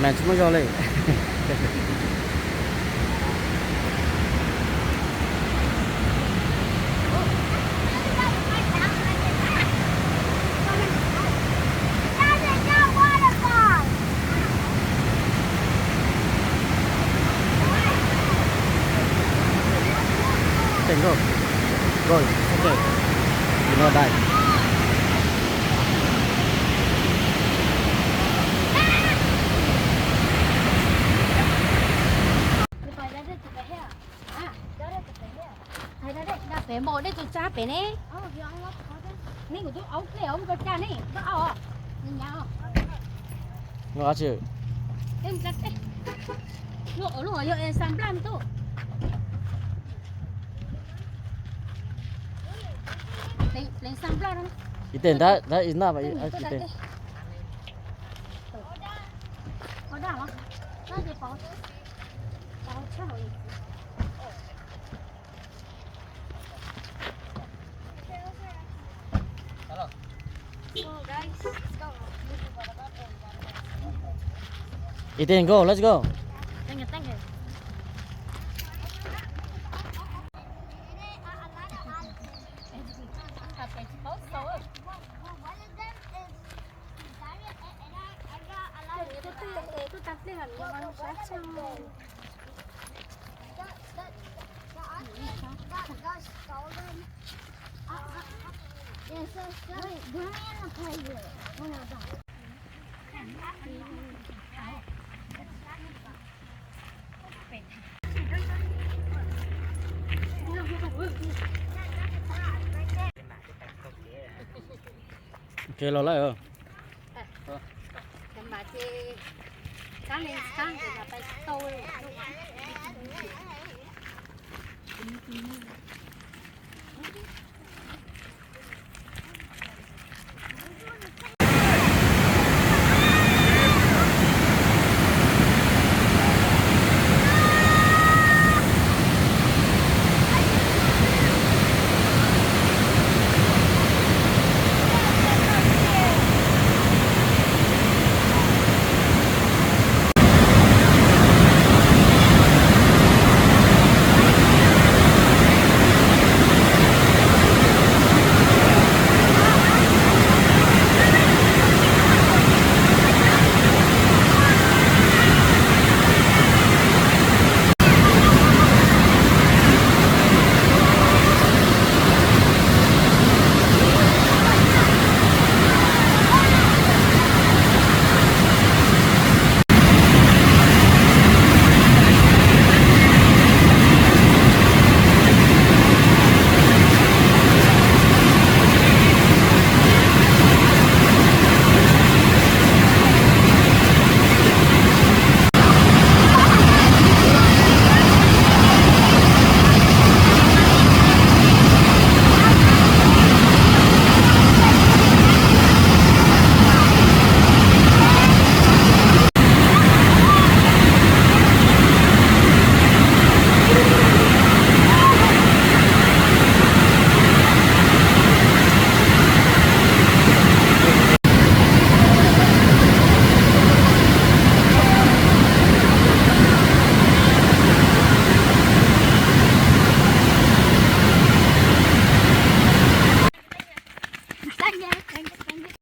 Mas tsis muaj zog li. Thank God. God, okay. You know that. Pem npaum dej tsuas tsab pem ne. Ne kuv twb aub dlej os, mus koj caj ne, koj aub os. Nws nyab os. Lub, lub yog ensamble tuj. Pleev ensamble no. Ib teg ntag, ib teg. Ua daj los, no ces pov, pov tshaj hauv. Iten, go, let's go. Ok, los lawm. Cov mas ces txhab ne, txhab ces mas pais tsis tau.